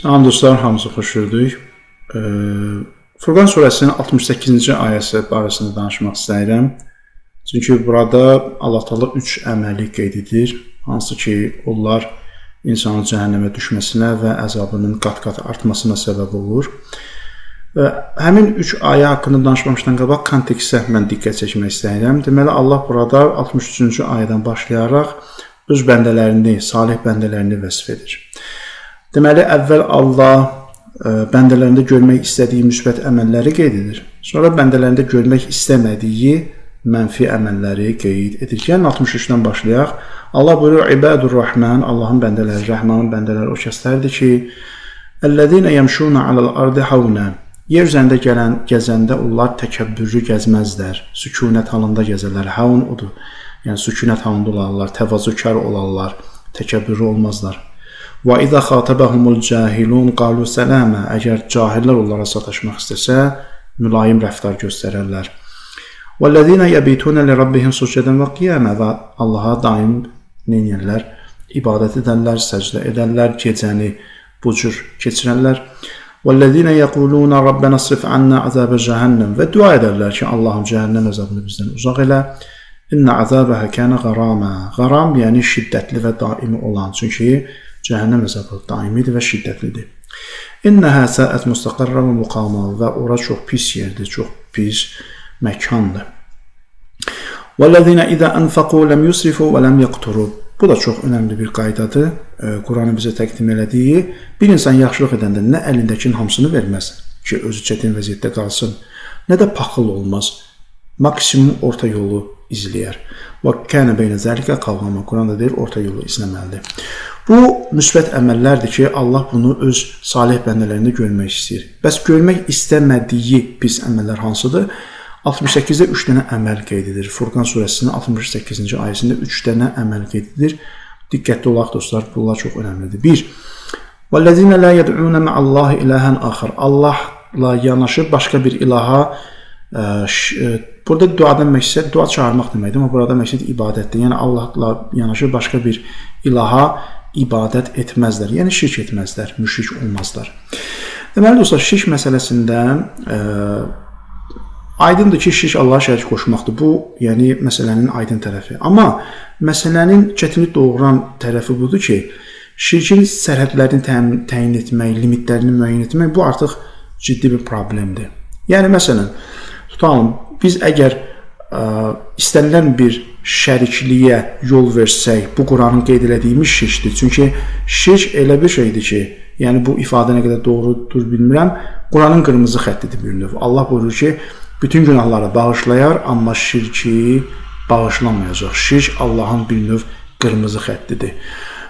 Salam dostlar, hamınızı xoş gördük. Furqan surəsinin 68-ci ayəsi barəsində danışmaq istəyirəm. Çünki burada Allah Taala 3 əməli qeyd edir, hansı ki, onlar insanın cəhənnəmə düşməsinə və əzabının qat-qat artmasına səbəb olur. Və həmin 3 ayə haqqında danışmamışdan qabaq kontekstə mən diqqət çəkmək istəyirəm. Deməli, Allah burada 63-cü ayədən başlayaraq öz bəndələrini, salih bəndələrini vəsf edir. Deməli, əvvəl Allah bəndələrində görmək istədiyi müsbət əməlləri qeyd edir. Sonra bəndələrində görmək istəmədiyi mənfi əməlləri qeyd edir. Gəlin 63-dən başlayaq. Allah buyurur: "İbadur Rahman", Allahın bəndələri, Rəhmanın bəndələri o kəslərdir ki, "Əlləzîne yemşûne alel ardı havna". Yer üzərində gəzəndə onlar təkəbbürlü gəzməzlər, sükunət halında gəzərlər. Havn odur. Yəni sükunət halında olarlar, təvazökar olarlar, təkəbbürlü olmazlar. Və izə xatabahumul cahilun qalu salama. Əgər cahillər onlara sataşmaq istəsə, mülayim rəftar göstərərlər. Vəllezina yebituna li rabbihim succadan və qiyama. Və Allaha daim nə edirlər? İbadət edərlər, səcdə edərlər, gecəni bu cür keçirərlər. Vəllezina yəquluna rabbana srif anna azaba cəhənnəm. Və dua edərlər ki, Allahım cəhənnəm əzabını bizdən uzaq elə. İnna azabaha kana qarama. Qaram yəni şiddətli və daimi olan. Çünki cəhənnəm əzabı daimidir və şiddətlidir. İnnəhə səət müstəqərrə və müqama. Və ora çox pis yerdir, çox pis məkandır. Vəllezina izə anfaqu ləm yusrifu və ləm yaqturu. Bu da çox önəmli bir qaydadır. Quranın bizə təqdim elədiyi, bir insan yaxşılıq edəndə nə əlindəkinin hamısını verməz ki, özü çətin vəziyyətdə qalsın, nə də paxıl olmaz. Maksimum orta yolu izləyər. Və kənə beynə zəlikə qavama. Quran da deyir, orta yolu izləməlidir. Bu müsbət əməllərdir ki, Allah bunu öz salih bəndələrində görmək istəyir. Bəs görmək istəmədiyi pis əməllər hansıdır? 68-də 3 dənə əməl qeyd edir. Furqan surəsinin 68-ci ayəsində 3 dənə əməl qeyd edir. Diqqətli olaq dostlar, bunlar çox önəmlidir. 1. Vəllezina la yed'una ma'allahi ilahan axar. Allahla yanaşı başqa bir ilaha, burada duadan məqsəd dua çağırmaq deməkdir, amma burada məqsəd ibadətdir. Yəni Allahla yanaşı başqa bir ilaha ibadət etməzlər. Yəni şirk etməzlər, müşrik olmazlar. Deməli dostlar, şirk məsələsində aydındır ki, şirk Allaha şərik qoşmaqdır. Bu, yəni məsələnin aydın tərəfi. Amma məsələnin çətinlik doğuran tərəfi budur ki, şirkin sərhədlərini təyin etmək, limitlərini müəyyən etmək bu artıq ciddi bir problemdir. Yəni məsələn, tutalım, biz əgər istənilən bir şərikliyə yol versək, bu Quranın qeyd elədiyimiz şirkdir. Çünki şirk elə bir şeydir ki, yəni bu ifadə nə qədər doğrudur bilmirəm, Quranın qırmızı xəttidir bir növ. Allah buyurur ki, bütün günahları bağışlayar, amma şirki bağışlamayacaq. Şirk Allahın bir növ qırmızı xəttidir.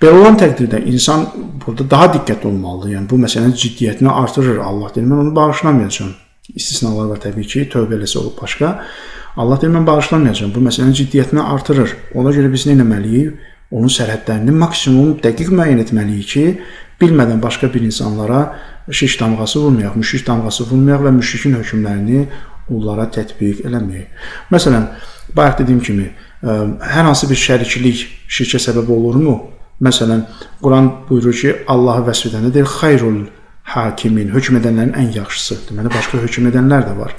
Belə olan təqdirdə insan burada daha diqqətli olmalıdır. Yəni bu məsələnin ciddiyyətini artırır. Allah deyir, mən onu bağışlamayacağam. İstisnalar var təbii ki, tövbə eləsə olub başqa. Allah deyir, mən bağışlamayacağam. Bu məsələnin ciddiyyətini artırır. Ona görə biz nə etməliyik? Onun sərhədlərini maksimum dəqiq müəyyən etməliyik ki, bilmədən başqa bir insanlara şirk damğası vurmayaq, müşrik damğası vurmayaq və müşrikin hökmlərini onlara tətbiq eləməyək. Məsələn, bayaq dediyim kimi, hər hansı bir şəriklik şirkə səbəb olurmu? Məsələn, Quran buyurur ki, Allahı vəsf edəndə deyir, xayrul hakimin, hökm edənlərin ən yaxşısı. Deməli, başqa hökm edənlər də var.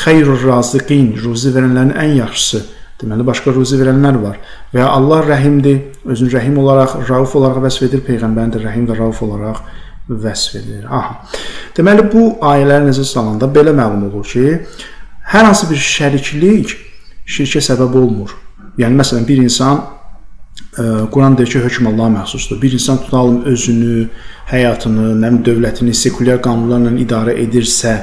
Xeyrur raziqin, ruzi verənlərin ən yaxşısı. Deməli, başqa ruzi verənlər var. Və ya Allah rəhimdir, özünü rəhim olaraq, rauf olaraq vəsf edir, Peyğəmbərini də rəhim və rauf olaraq vəsf edir. Aha. Deməli, bu ayələri nəzərə salanda belə məlum olur ki, hər hansı bir şəriklik şirkə səbəb olmur. Yəni, məsələn, bir insan, Quran deyir ki, hökm Allaha məxsusdur. Bir insan tutalım özünü, həyatını, nə bilim, dövlətini sekulyar qanunlarla idarə edirsə,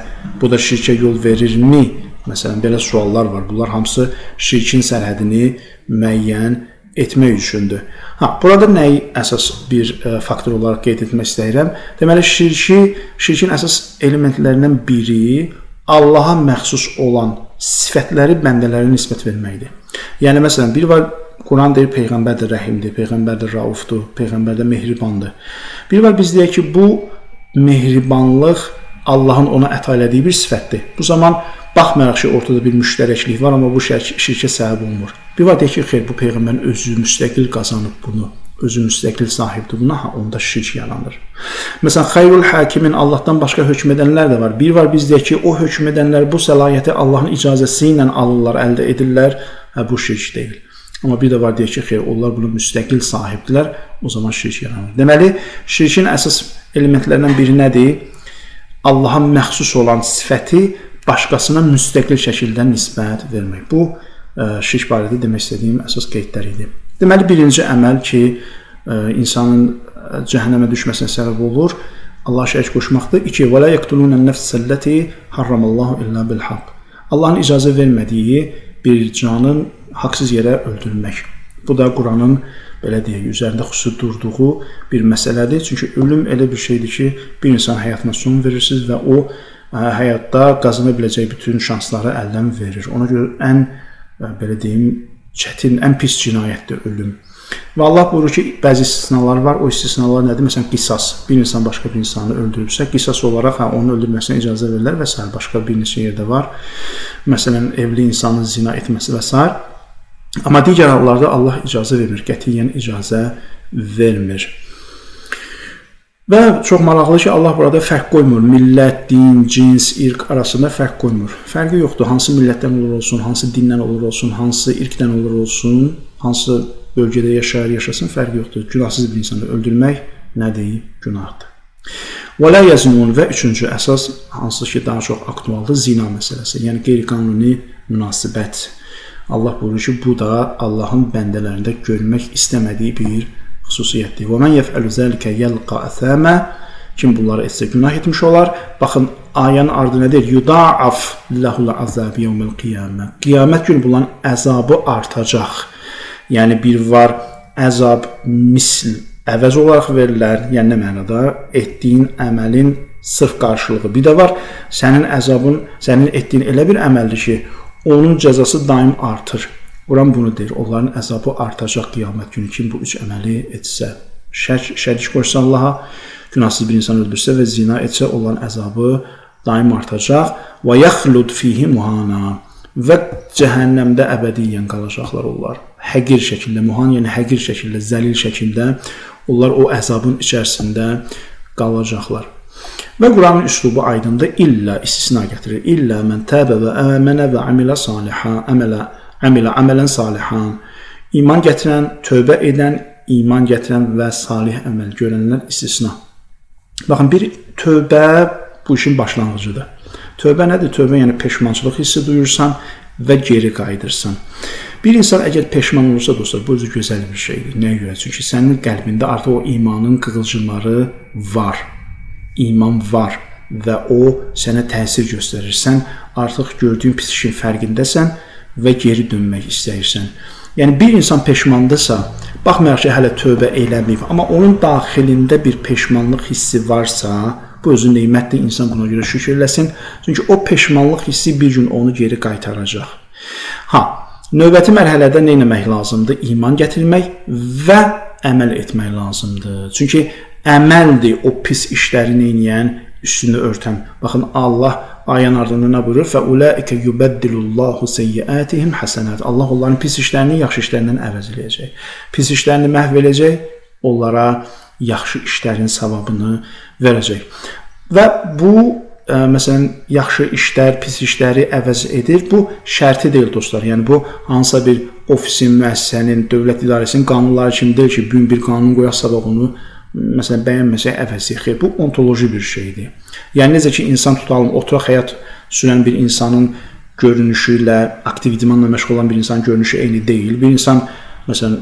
bu da şirkə yol verirmi? Məsələn, belə suallar var. Bunlar hamısı şirkin sərhədini müəyyən etmək üçündür. Ha, burada nəyi əsas bir faktor olaraq qeyd etmək istəyirəm? Deməli, şirkin əsas elementlərindən biri Allaha məxsus olan sifətləri bəndələrə nisbət verməkdir. Yəni, məsələn, bir var, Quran deyir, Peyğəmbər də rəhimdir, Peyğəmbər də raufdur, Peyğəmbər də mehribandır. Bir var, biz deyək ki, bu mehribanlıq Allahın ona əta elədiyi bir sifətdir. Bu zaman baxmayaraq ki, ortada bir müştərəklik var, amma bu şirkə səbəb olmur. Bir var deyək ki, xeyr, bu Peyğəmbərin özü müstəqil qazanıb bunu. özü müstəqil sahibdir buna, ha, onda şirk yaranır. Məsələn, xeyrul hakimin, Allahdan başqa hökm edənlər də var. Bir var biz deyək ki, o hökm edənlər bu səlahiyyəti Allahın icazəsi ilə alırlar, əldə edirlər. Hə, bu şirk deyil. Amma bir də var deyək ki, xeyr, onlar bunu müstəqil sahibdirlər. O zaman şirk yaranır. Deməli, şirkin əsas elementlərindən biri nədir? Allaha məxsus olan sifəti başqasına müstəqil şəkildə nisbət vermək. Bu, şirk barədə demək istədiyim əsas qeydlər idi. Deməli, birinci əməl ki, insanın cəhənnəmə düşməsinə səbəb olur, Allaha şərik qoşmaqdır. 2. Və la yəqtulunən nəfsəlləti harramallahu illə bilhaqq. Allahın icazə vermədiyi bir canın haqsız yerə öldürmək. Bu da Quranın, belə deyək, üzərində xüsusi durduğu bir məsələdir. Çünki ölüm elə bir şeydir ki, bir insan həyatına son verirsiniz və o həyatda qazana biləcəyi bütün şansları əldən verir. Ona görə ən, belə deyim, çətin, ən pis cinayətdir ölüm. Və Allah buyurur ki, bəzi istisnalar var. O istisnalar nədir? Məsələn, qisas. Bir insan başqa bir insanı öldürübsə, qisas olaraq onun öldürməsinə icazə verirlər və s. Başqa bir neçə yerdə var. Məsələn, evli insanın zina etməsi və s. Amma digər hallarda Allah icazə vermir, qətiyyən icazə vermir. Və çox maraqlı ki, Allah burada fərq qoymur. Millət, din, cins, irq arasında fərq qoymur. Fərqi yoxdur. Hansı millətdən olur olsun, hansı dindən olur olsun, hansı irqdən olur olsun, hansı bölgədə yaşayır, yaşasın, fərqi yoxdur. Günahsız bir insanı öldürmək nədir? Günahdır. Və la yaznun və üçüncü əsas, hansı ki daha çox aktualdır, zina məsələsi. Yəni qeyri-qanuni münasibət. Allah buyurur ki, bu da Allahın bəndələrində görmək istəmədiyi bir xüsusiyyətdir. Və mən yəfəlu zəlikə yəlqa əthəmə. Kim bunları etsə günah etmiş olar. Baxın, ayənin ardı nədir? Yudaaf ləhul əzab yevməl qiyamə. Qiyamət günü bunların əzabı artacaq. Yəni bir var əzab misl əvəz olaraq verirlər. Yəni nə mənada? Etdiyin əməlin sırf qarşılığı. Bir də var sənin əzabın, sənin etdiyin elə bir əməldir ki, onun cəzası daim artır. Quran bunu deyir. Onların əzabı artacaq qiyamət günü. Kim bu üç əməli etsə, şərik qoşsa Allaha, günahsız bir insan öldürsə və zina etsə, onların əzabı daim artacaq. Və yaxlud fihi muhana. Və cəhənnəmdə əbədiyyən qalacaqlar onlar. Həqir şəkildə, muhan yəni həqir şəkildə, zəlil şəkildə onlar o əzabın içərisində qalacaqlar. Və Quranın üslubu aydındır. İllə istisna gətirir. İllə mən təbə və əmənə və amilə salihan, əmilə əmələn salihan. İman gətirən, tövbə edən, iman gətirən və salih əməl görənlər istisna. Baxın, bir tövbə bu işin başlanğıcıdır. Tövbə nədir? Tövbə yəni peşmançılıq hissi duyursan və geri qayıdırsan. Bir insan əgər peşman olursa, dostlar, bu özü gözəl bir şeydir. Nəyə görə? Çünki sənin qəlbində artıq o imanın qığılcımları var. İman var və o sənə təsir göstərir. Sən artıq gördüyün pis işin fərqindəsən və geri dönmək istəyirsən. Yəni bir insan peşmandırsa, baxmayaraq ki, hələ tövbə eləməyib, amma onun daxilində bir peşmanlıq hissi varsa, bu özü nemətdir, insan buna görə şükür eləsin. Çünki o peşmanlıq hissi bir gün onu geri qaytaracaq. Ha, növbəti mərhələdə nə etmək lazımdır? İman gətirmək və əməl etmək lazımdır. Çünki əməldir o pis işləri neynəyən, üstünü örtən. Baxın, Allah ayənin ardında nə buyurur? Fəulaikə yubəddilullahu seyyiatihim hasanat. Allah onların pis işlərini yaxşı işlərindən əvəz eləyəcək. Pis işlərini məhv eləyəcək, onlara yaxşı işlərin savabını verəcək. Və bu, məsələn, yaxşı işlər pis işləri əvəz edir. Bu şərti deyil, dostlar. Yəni bu hansısa bir ofisin, müəssisənin, dövlət idarəsinin qanunları kimi deyil ki, bu gün bir qanun qoyaq, sabah onu məsələn bəyənməsək əvəz edək. Bu ontoloji bir şeydir. Yəni necə ki insan tutalım, oturaq həyat sürən bir insanın görünüşü ilə aktiv idmanla məşğul olan bir insanın görünüşü eyni deyil. Bir insan məsələn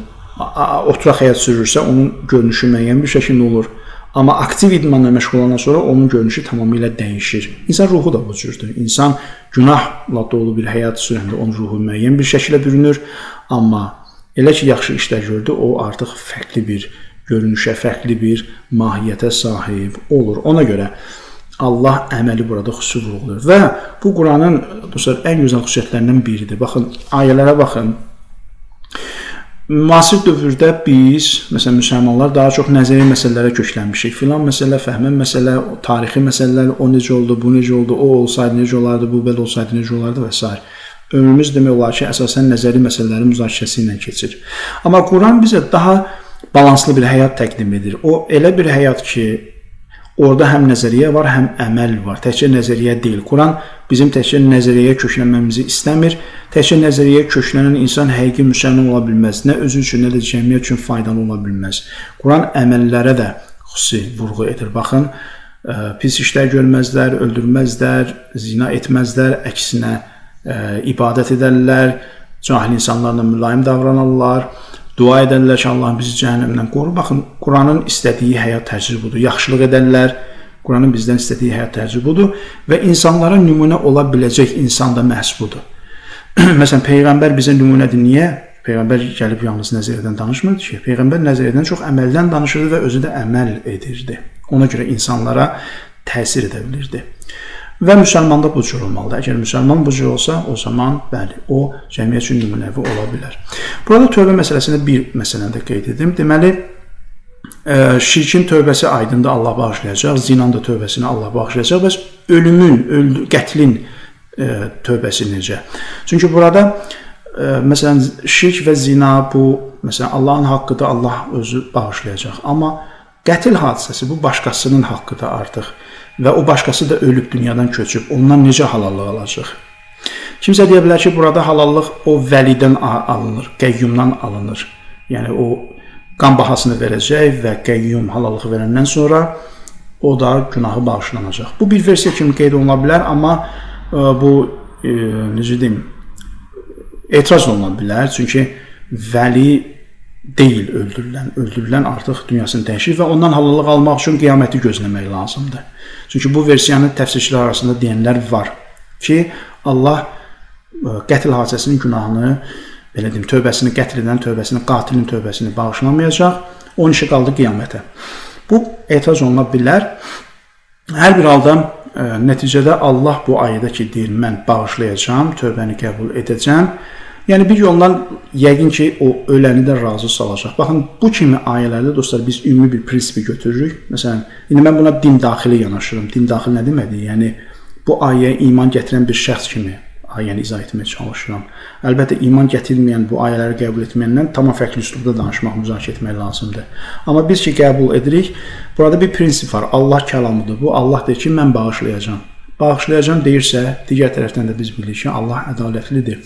oturaq həyat sürürsə, onun görünüşü müəyyən bir şəkildə olur. Amma aktiv idmanla məşğul olandan sonra onun görünüşü tamamilə dəyişir. İnsan ruhu da bu cürdür. İnsan günahla dolu bir həyat sürəndə onun ruhu müəyyən bir şəkildə bürünür, amma elə ki yaxşı işlər gördü, o artıq fərqli bir görünüşə, fərqli bir mahiyyətə sahib olur. Ona görə Allah əməli burada xüsusi vurğulayır. Və bu Quranın dostlar ən gözəl xüsusiyyətlərindən biridir. Baxın, ayələrə baxın. Müasir dövrdə biz, məsələn, müsəlmanlar daha çox nəzəri məsələlərə köklənmişik. Filan məsələ, fəhmən məsələ, tarixi məsələlər, o necə oldu, bu necə oldu, o olsaydı necə olardı, bu belə olsaydı necə olardı və s. Ömrümüz demək olar ki, əsasən nəzəri məsələlərin müzakirəsi ilə keçir. Amma Quran bizə daha balanslı bir həyat təqdim edir. O elə bir həyat ki, Orada həm nəzəriyyə var, həm əməl var. Təkcə nəzəriyyə deyil. Quran bizim təkcə nəzəriyyəyə köklənməmizi istəmir. Təkcə nəzəriyyəyə köklənən insan həqiqi müsəlman ola bilməz. Nə özü üçün, nə də cəmiyyət üçün faydalı ola bilməz. Quran əməllərə də xüsusi vurğu edir. Baxın, pis işlər görməzlər, öldürməzlər, zina etməzlər, əksinə ibadət edərlər, cahil insanlarla mülayim davranarlar, dua edərlər ki, Allahım bizi cəhənnəmdən qoru. Baxın, Quranın istədiyi həyat tərzi budur. Yaxşılıq edərlər. Quranın bizdən istədiyi həyat tərzi budur və insanlara nümunə ola biləcək insan da məhz budur. Məsələn, peyğəmbər bizə nümunədir. Niyə? Peyğəmbər gəlib yalnız nəzəriyyədən danışmırdı ki. Peyğəmbər nəzəriyyədən çox əməldən danışırdı və özü də əməl edirdi. Ona görə insanlara təsir edə bilirdi. Və müsəlman da bu cür olmalıdır. Əgər müsəlman bu cür olsa, o zaman bəli, o cəmiyyət üçün nümunəvi ola bilər. Burada tövbə məsələsində bir məsələni də qeyd edim. Deməli, şirkin tövbəsi aydındır, Allah bağışlayacaq, zinanın da tövbəsini Allah bağışlayacaq. Bəs ölümün, qətlin tövbəsi necə? Çünki burada məsələn şirk və zina bu, məsələn Allahın haqqıdır, Allah özü bağışlayacaq. Amma qətil hadisəsi bu başqasının haqqıdır artıq. Və o başqası da ölüb dünyadan köçüb, ondan necə halallıq alacaq? Kimsə deyə bilər ki, burada halallıq o vəlidən alınır, qəyyumdan alınır. Yəni o qan bahasını verəcək və qəyyum halallıq verəndən sonra o da günahı bağışlanacaq. Bu bir versiya kimi qeyd oluna bilər, amma bu necə deyim, etiraz oluna bilər. Çünki vəli deyil öldürülən. Öldürülən artıq dünyasını dəyişir və ondan halallıq almaq üçün qiyaməti gözləmək lazımdır. Çünki bu versiyanı təfsirçilər arasında deyənlər var ki, Allah qətl hadisəsinin günahını, belə deyim, tövbəsini, qətl edən tövbəsini, qatilin tövbəsini bağışlamayacaq. Onun işi qaldı qiyamətə. Bu etiraz oluna bilər. Hər bir halda nəticədə Allah bu ayədə ki, deyir, mən bağışlayacağam, tövbəni qəbul edəcəm. Yəni bir yoldan yəqin ki, o öləni də razı salacaq. Baxın, bu kimi ayələrdə dostlar biz ümumi bir prinsipi götürürük. Məsələn, indi mən buna din daxili yanaşıram. Din daxili nə deməkdir? Yəni bu ayəyə iman gətirən bir şəxs kimi ayəni izah etməyə çalışıram. Əlbəttə iman gətirməyən, bu ayələri qəbul etməyəndən tamam fərqli üslubda danışmaq, müzakirə etmək lazımdır. Amma biz ki qəbul edirik, burada bir prinsip var. Allah kəlamıdır. Bu Allah deyir ki, mən bağışlayacağam. Bağışlayacağam deyirsə, digər tərəfdən də biz bilirik ki, Allah ədalətlidir.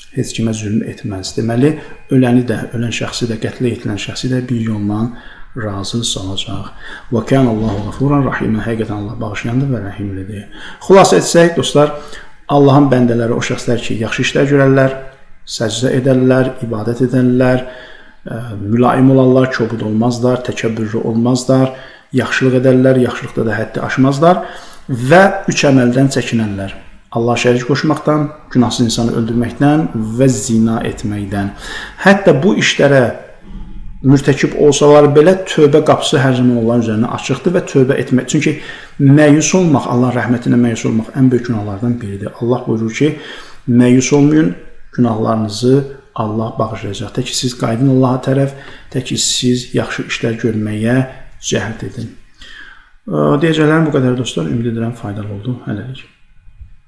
Heç kimə zülm etməz. Deməli, öləni də, ölən şəxsi də, qətlə yetilən şəxsi də bir yolla razı salacaq. Və kânallahu ğafuran rahimə. Həqiqətən Allah bağışlayandır və rəhimlidir. Xülasə etsək, dostlar, Allahın bəndələri o şəxslər ki, yaxşı işlər görərlər, səcdə edərlər, ibadət edərlər, mülayim olarlar, kobud olmazlar, təkəbbürlü olmazlar, yaxşılıq edərlər, yaxşılıqda da həddi aşmazlar və üç əməldən çəkinərlər. Allah şərik qoşmaqdan, günahsız insanı öldürməkdən və zina etməkdən. Hətta bu işlərə mürtəkib olsalar belə tövbə qapısı hər zaman onların üzərinə açıqdır və tövbə etmək. Çünki məyus olmaq, Allah rəhmətinə məyus olmaq ən böyük günahlardan biridir. Allah buyurur ki, məyus olmayın, günahlarınızı Allah bağışlayacaq. Tək ki siz qayıdın Allaha tərəf, tək ki siz yaxşı işlər görməyə cəhd edin. Deyəcəklərim bu qədər dostlar. Ümid edirəm faydalı oldu. Hələlik.